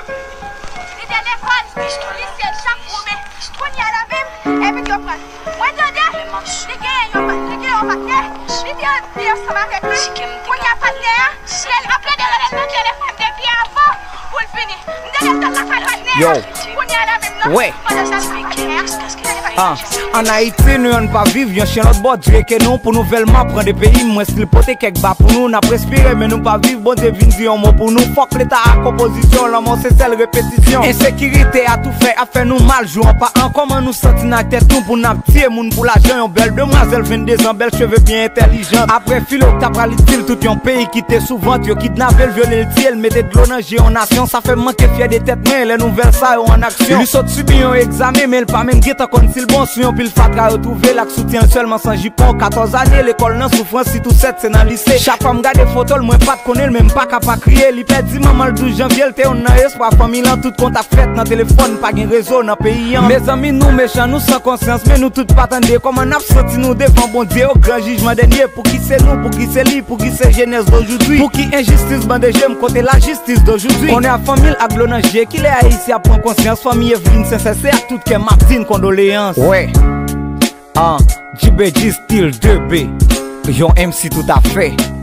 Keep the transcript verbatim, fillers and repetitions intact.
Li te lekòl, li se chak goumen. Kounye a la menm, epi yo pran. Mwen tande, li genyen yon, li gen yon patnè, li te anvi ansanm avèk li. Kounye a patnè a, l ap plede rele l nan telefòn depi avan pou l vini. M tande l t al lakay patnè a. Yo. Kounye a la menm nan, pandan l t al lakay patnè a, telefòn pa chèche. Ann Ayiti, nou yonn pa viv, yon chen lòt bò, Dye ke nou pou nouvèlman pran de peyi, mwen stil pote kèk ba pou nou, n ap respire, men nou pa viv, Bondye vin di yon mo pou nou, fòk Leta ak opozisyon, lanmò se sèl repetisyon. Ensekirite a tou fè, ap fè nou mal, jou an pa an, kòman nou santi n ak tèt nou pou n ap tiye moun pou lajan, yon bèl demwazèl vennde zan, bèl cheve byen entèlijan. Apre filo k t ap pral itil tout yon peyi ki te sou vant, yo kidnape l, vyole l, tiye l, mete dlo nan je yon nasyon, sa fè m manke fyè de tèt mwen, lè nouvèl sa yo an aksyon. Li sot sibi yon egzamen, men l pa menm gentan konn si l bon, sou yon pil fatra yo twouve l ak soutyen l sèlman san jipon. Katòz ane, lekòl nan soufrans, sitou sèt se nan lise. Chak fwa m gade foto l, mwen pa t konnen l, men m pa ka pa kriye. Li pèdi manman l douz janvye, l te youn nan espwa fanmi l an, tout kontak fèt nan telefòn, pa gen rezo nan peyi an. Mezanmi, nou mechan, nou san konsyans, men nou tout pa tande. Kòman n ap santi nou devan Bondye, o gran jijman dènye? Pouki se nou, pouki se li, pouki se jenès dojoudwi? Pouki enjistis bande je m kote lajistis dojoudwi? Konnen a fanmi l ak dlo nan je, kilè Ayisyen ap pran konsyans? Fanmi Eveline Sensè, se ak tout kè m ap di n kondoleyans. Wè, an, G B G Style de B, yon M C toutafè.